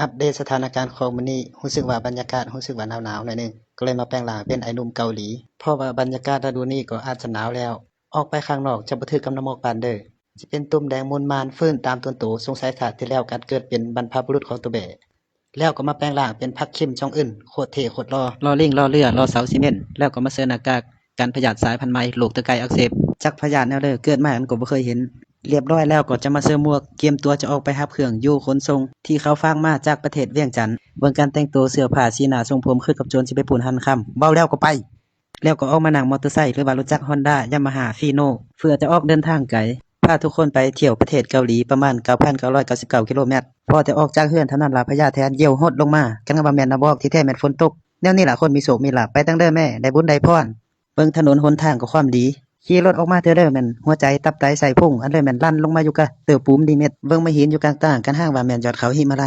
ອັບເດດສະຖານະການຂອງມື້ນີ້ ຮູ້ສຶກວ່າບັນຍາກາດ ຮູ້ສຶກວ່າໜາວໆໜ້ອຍໜຶ່ງ ກໍເລີຍມາແປງຮ່າງເປັນໄອ້ໜຸ່ມເກົາຫຼີ. ເພາະວ່າບັນຍາກາດລະດູນີ້ກໍອາດຈະໜາວແລ້ວ, ອອກໄປຂ້າງນອກຈະບໍ່ຖືກກັບນ້ຳໝອກປານເດີ້. ຈະເປັນຕຸ່ມແດງມົນມານຟື້ນຕາມຕົນໂຕ, ສົງໄສຊາດທີ່ແລ້ວການເກີດເປັນບັນພະບຸລຸດຂອງໂຕແບ. ແລ້ວກໍມາແປງຮ່າງເປັນພັກຄິມຈອງອຶນ ໂຄດເທ່ໂຄດຫຼໍ່, ລໍລິງລໍເຮືອ ລໍເສົາຊີເມັນ, ແລ້ວກໍມາເສີໜ້າກາກກັນພະຍາດສາຍພັນໃໝ່ ໂລກເຕີ່ໄກ່ອັກເສບ. ຈັກພະຍາດແນວໃດເກີດມາ ອັນກໍບໍ່ເຄີຍເຫັນ. ລຽບຮ້ອຍແລ້ວກໍຈະມາເສີໝວກ, ກຽມຕົວຈະອອກໄປຮັບເຄື່ອງຢູ່ຂົນສົ່ງທີ່ເຂົາຝາກມາຈາກປະເທດວຽງຈັນ. ເບິ່ງການແຕ່ງໂຕ, ເສື້ອຜ້າ, ສີໜ້າ, ຊົງຜົມ ຄືກັບໂຈນຊິໄປປຸ້ນຫັ້ນຄຳ. ເວົ້າແລ້ວກໍໄປ. ແລ້ວກໍອອກມານັ່ງມໍເຕີໄຊ ຫຼືວ່າລົດຈັກຮອນດ້າ ຢາມາຮ່າ ຟີໂນ ເພື່ອຈະອອກເດີນທາງໄກ ພາທຸກຄົນໄປທ່ຽວປະເທດເກົາຫຼີ ປະມານເກົ້າພັນເກົ້າຮ້ອຍເກົ້າສິບເກົ້າກິໂລແມັດ. ພໍແຕ່ອອກຈາກເຮືອນເທົ່ານັ້ນລະ ພະຍາດແທນຢ້ຽວຫົດລົງມາ ກັນວ່າແມ່ນນະບອກ, ທີ່ແທ້ແມ່ນຝົນຕົກ. ແນວນີ້ລະຄົນມີໂຊກມີລາບ. ໄປຕັ້ງເດີ້ແມ່ ໄດ້ບຸນໄດ້ພອນ. ເບິ່ງຖະໜົນຫົນທາງກໍຄວາມດີ. ຂີ່ລົດອອກມາເທື່ອເດີ້ ແມ່ນຫົວໃຈ ຕັບ ໄຕ ໄສ້ ພຸງ ອັນເລີຍແມ່ນລັນລົງມາຢູ່ກະເຕີປູມດີເມັດ. ເບິ່ງມາຫີນຢູ່ກາງຕາງ ກັນຮ່າງວ່າແມ່ນຍອດເຂົາຫິມາໄລ.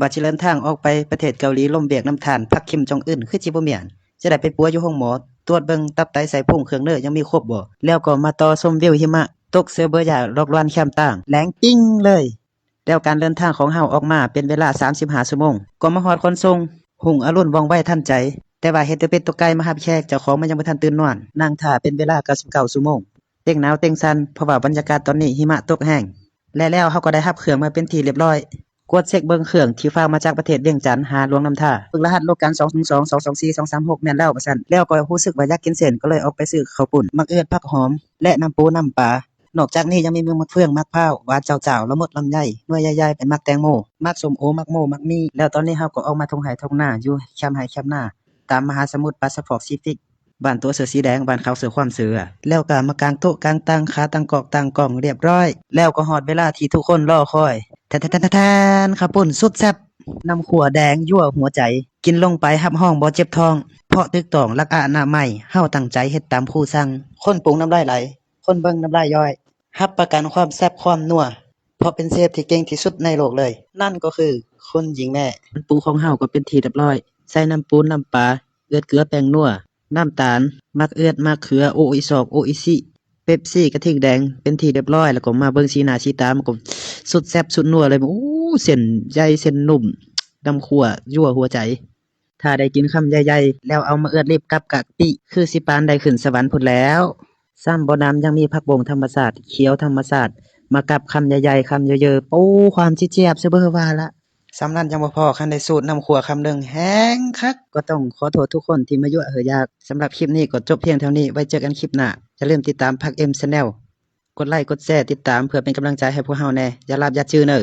ວ່າຊິເດີນທາງອອກໄປປະເທດເກົາຫຼີ ລົມວຽກນຳທ່ານພັກຄິມຈອງອຶນ ຄືຊິບໍ່ມ້ຽນ. ຈະໄດ້ໄປປົວຢູ່ໂຮງໝໍ ຕວດເບິ່ງຕັບ ໄຕ ໄສ້ ພຸງ ເຄື່ອງເນີ ຍັງມີຄົບບໍ່. ແລ້ວກໍມາຕໍ່ຊົມວິວຫິມະຕົກເຊີເບີຢາ ລອກລວນແຄມຕ່າງ ແຫຼງປິ້ງເລີຍ. ແລ້ວການເດີນທາງຂອງເຮົາອອກມາເປັນເວລາສາມສິບຫ້າຊົ່ວໂມງ ກໍມາຮອດຂົນສົ່ງ ຮຸ່ງອະລຸນວ່ອງໄວທັນໃຈ. ແຕ່ວ່າເຮັດຕົວເປັດຕົວໄກ່ມາຮັບແຂກ, ເຈົ້າຂອງມັນຍັງບໍ່ທັນຕື່ນນອນ. ນັ່ງຖ້າເປັນເວລາເກົ້າສິບເກົ້າຊົ່ວໂມງ ເຕັງໜາວເຕັງສັ່ນ ເພາະວ່າບັນຍາກາດຕອນນີ້ຫິມະຕົກແຮງ. ແລະແລ້ວເຮົາກໍໄດ້ຮັບເຄື່ອງມາເປັນທີ່ລຽບຮ້ອຍ. ກວດເຊັກເບິ່ງເຄື່ອງທີ່ຝາກມາຈາກປະເທດວຽງຈັນ ຫາຫຼວງນ້ຳທາ, ເບິ່ງລະຫັດໂລກການ ສອງສອງສອງ ສອງສອງສີ່ ສອງສາມຫົກ ແມ່ນແລ້ວວ່າຊັ້ນ. ແລ້ວກໍຮູ້ສຶກວ່າຢາກກິນເສັ້ນ ກໍເລີຍອອກໄປຊື້ເຂົ້າປຸ້ນ, ໝາກເອືອດ, ຜັກຫອມ ແລະ ນ້ຳປູນ້ຳປາ. ນອກຈາກນີ້ຍັງມີໝາກເຟືອງ, ໝາກພ້າວ, ຫວານເຈົ້າໆ, ລະມຸດ, ລຳໄຍ, ໜ່ວຍໃຫຍ່ໆ ເປັນໝາກແຕງໂມ, ໝາກສົ້ມໂອ, ໝາກໂມ, ໝາກມີ. ແລ້ວຕອນນີ້ເຮົາກໍອອກມາທົ່ງໄຮ່ທົ່ງນາ ຢູ່ແຄມໄຮ່ແຄມນາ ຕາມມະຫາສະໝຸດປາສະຟອກຊີຟິກ. ບ້ານຕົວະເສື້ອສີແດງ, ບ້ານຂາວເສື້ອຄວາມເຊື່ອ. ແລ້ວກໍມາກາງໂຕະກາງຕັ່ງ, ຂາຕັ້ງກອກຕັ້ງກ້ອງຮຽບຮ້ອຍ. ແລ້ວກໍຮອດເວລາທີ່ທຸກຄົນລໍຄອຍ. ແທນໆໆໆ ເຂົ້າປຸ້ນສຸດແຊບ, ນ້ຳຂົ້ວແດງຍົວຫົວໃຈ, ກິນລົງໄປຮັບຮອງບໍ່ເຈັບທ້ອງ, ເພາະຖືກຕ້ອງຫຼັກອະນາໄມ. ເຮົາຕັ້ງໃຈເຮັດຕາມຄູສັ່ງ. ຄົນປຸງນ້ຳລາຍໄຫຼ, ຄົນເບິ່ງນ້ຳລາຍຍ້ອຍ. ຮັບປະກັນຄວາມແຊບຄວາມນົວ, ເພາະເປັນເຊຟທີ່ເກັ່ງທີ່ສຸດໃນໂລກເລີຍ, ນັ້ນກໍຄືຄຸນຍິງແມ່. ອັນປຸງຂອງເຮົາກໍເປັນທີ່ລຽບຮ້ອຍ, ໃສ່ນ້ຳປູນ້ຳປາ, ເອືອດເກືອແປ້ງນົວ, ນ້ຳຕານ, ໝາກເອືອດ, ໝາກເຂືອ, ໂອອິຊອກ, ໂອອິຊິ, ເປັບຊີ, ກະທິງແດງ ເປັນທີ່ລຽບຮ້ອຍ. ແລ້ວກໍມາເບິ່ງສີໜ້າສີຕາ ມັນກໍສຸດແຊບສຸດນົວເລີຍ. ໂອ້ ເສັ້ນໃຫຍ່ເສັ້ນນຸ້ມ, ນ້ຳຂົ້ວຍົວຫົວໃຈ. ຖ້າໄດ້ກິນຄຳໃຫຍ່ໆ ແລ້ວເອົາມາເອືອດລິບກັບກະປິ ຄືຊິປານໄດ້ຂຶ້ນສະຫວັນພຸ້ນແລ້ວ. ຊ້ຳບໍ່ໜຳ ຍັງມີຜັກບົ້ງທຳມະຊາດ, ຂຽວທຳມະຊາດ, ມາກັບຄຳໃຫຍ່ໆ ຄຳເຍີໆ. ໂອ້ ຄວາມຊິຈຽບຊະເບີວ່າລະ. ສ່ຳນັ້ນຍັງບໍ່ພໍ, ຄັນໄດ້ສູດນ້ຳຂົ້ວຄຳໜຶ່ງ ແຮງຄັກ. ກໍຕ້ອງຂໍໂທດທຸກຄົນທີ່ມາຍົວະໃຫ້ຢາກ. ສຳລັບຄລິບນີ້ກໍຈົບພຽງເທົ່ານີ້, ໄວ້ເຈີກັນຄລິບໜ້າ. ຢ່າລືມຕິດຕາມພັກເອັມແຊນແນວ, ກົດໄລກົດແຊ ຕິດຕາມເພື່ອເປັນກຳລັງໃຈໃຫ້ພວກເຮົາແດ່. ຢ່າລາບຢ່າຈື່ເນີ.